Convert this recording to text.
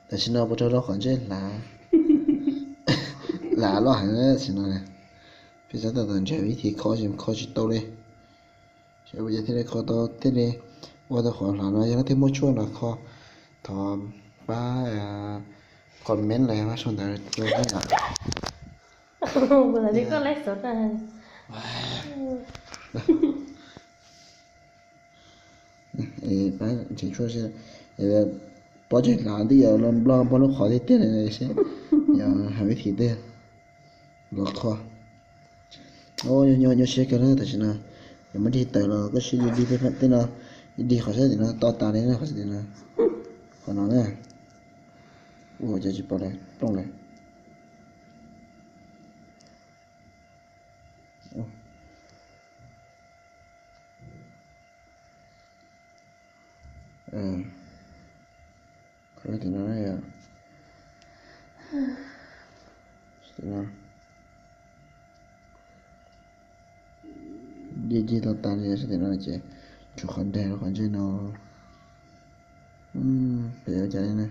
Tam sim no puas raug lub qhov ntsej hlav? Hlav loj heev tam sim no. Peb xav tau tom ntseeg vib thi kho tsis kho tsis tau li. Seb puas yog thiaj li kho tau thiaj li ua tau qhov hlav no, yog leej twg muaj tshuaj no kho thov pab comment los sau ntawv rau peb yom. Pab ntsev tshuaj seb, pob ntseg hlav twb yog los nplog npog lub qhov tiag tiag li seb yog hais vib thi twg los kho. Nyuaj siab kawg na tam sim no. Yog muab dig tawm los koj sim dig tej no, dig qhov sab tim no to tas li na, qhov sab tim no, qhov no na. Ua cas tsis pom li, plooj li. Qhov tim no, tim no, dig dig to tas li sab tim no ces tshuav qhov dag rau qhov ntsej no. Pem ua cas li na.